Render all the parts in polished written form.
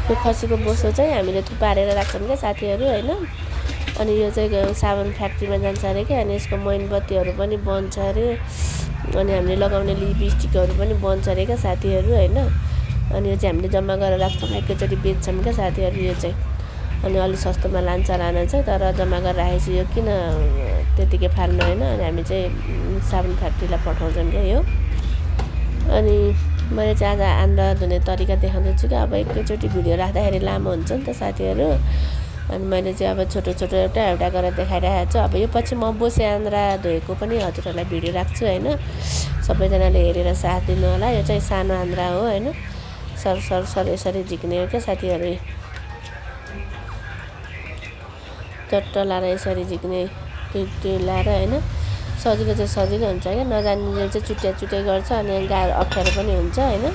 यो खसीको बोसो चाहिँ हामीले थुपारेर राख्छौँ क्या साथीहरू हैन। अनि यो चाहिँ साबुन फ्याक्ट्रीमा जान्छ अरे क्या। अनि यसको मोमबत्तीहरू पनि बन्छ अरे। अनि हामीले लगाउने लिपस्टिकहरू पनि बन्छ अरे क्या साथीहरू हैन। अनि यो चाहिँ हामीले जम्मा गरेर राख्छौँ, एकैचोटि बेच्छौँ क्या साथीहरू यो चाहिँ। अनि अलिक सस्तोमा लान्छ चाहिँ, तर जम्मा गरेर राखेपछि यो किन त्यतिकै फाल्नु हैन। अनि हामी चाहिँ साबुन फ्याक्ट्रीलाई पठाउँछौँ क्या यो। अनि मैले चाहिँ आज आन्द्रा धुने तरिका देखाउँदैछु क्या। अब एकैचोटि भिडियो राख्दाखेरि लामो हुन्छ नि त साथीहरू। अनि मैले चाहिँ अब छोटो छोटो एउटा गरेर देखाइरहेको छु। अब यो पछि म बोसे आन्द्रा धोएको पनि हजुरहरूलाई भिडियो राख्छु हैन। सबैजनाले हेरेर साथ दिनु होला। यो चाहिँ सानो आन्द्रा हो हैन। सर यसरी झिक्ने हो क्या साथीहरू। चट्ट लाएर यसरी झिक्ने त्यो लाएर हैन। सजिलो चाहिँ सजिलो हुन्छ क्या। नजान्नेले चाहिँ चुट्या गर्छ अनि गाह्रो अप्ठ्यारो पनि हुन्छ हैन।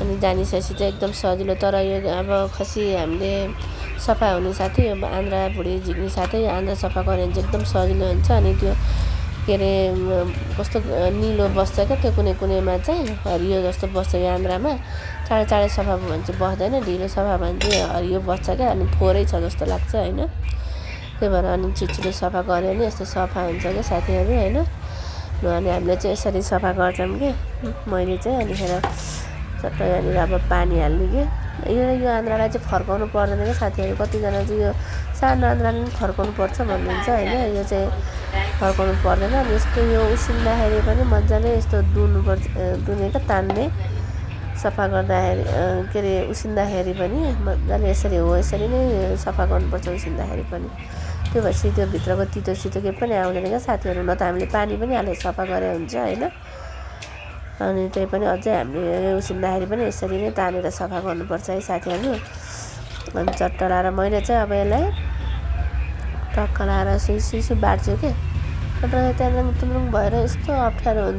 अनि जानिसकेपछि चाहिँ एकदम सजिलो। तर यो अब खसी हामीले सफा हुने साथै अब आन्द्रा भुँडी झिक्ने साथै आन्द्रा सफा गऱ्यो भने चाहिँ एकदम सजिलो हुन्छ। अनि त्यो के अरे कस्तो निलो बस्छ क्या त्यो कुनैमा चाहिँ हरियो जस्तो बस्छ यो आन्द्रामा। चाँडै सफा भयो भने चाहिँ बस्दैन, ढिलो सफा भयो भने चाहिँ हरियो बस्छ क्या। अनि फोहोरै छ जस्तो लाग्छ हैन। त्यही भएर अनि छिटो सफा गऱ्यो भने यस्तो सफा हुन्छ क्या साथीहरू हैन। अनि हामीले चाहिँ यसरी सफा गर्छौँ कि मैले चाहिँ अनिखेर चट्ट यहाँनिर अब पानी हाल्ने कि यो आन्द्रालाई चाहिँ फर्काउनु पर्दैन क्या साथीहरू। कतिजना चाहिँ यो सानो आन्द्राले पनि फर्काउनु पर्छ भन्नुहुन्छ हैन। यो चाहिँ फर्काउनु पर्दैन। अनि यस्तो यो उसिन्दाखेरि पनि मजाले यस्तो दुनुपर्छ, दुने क्या तान्ने सफा गर्दाखेरि के अरे उसिन्दाखेरि पनि मजाले यसरी हो यसरी नै सफा गर्नुपर्छ उसिन्दाखेरि पनि। त्यो भएपछि त्यो भित्रको तितो सितो केही पनि आउँदैन क्या साथीहरू। न त हामीले पानी पनि हालेर सफा गरे हुन्छ हैन। अनि त्यही पनि अझै हामीले उसिन्दाखेरि पनि यसरी नै तानेर सफा गर्नुपर्छ है साथीहरू। अनि चट्ट लाएर मैले चाहिँ अब यसलाई टक्क लाएर सुई बाट्छु के। तर त्यहाँ तुरुङ भएर यस्तो अप्ठ्यारो हुन्छ।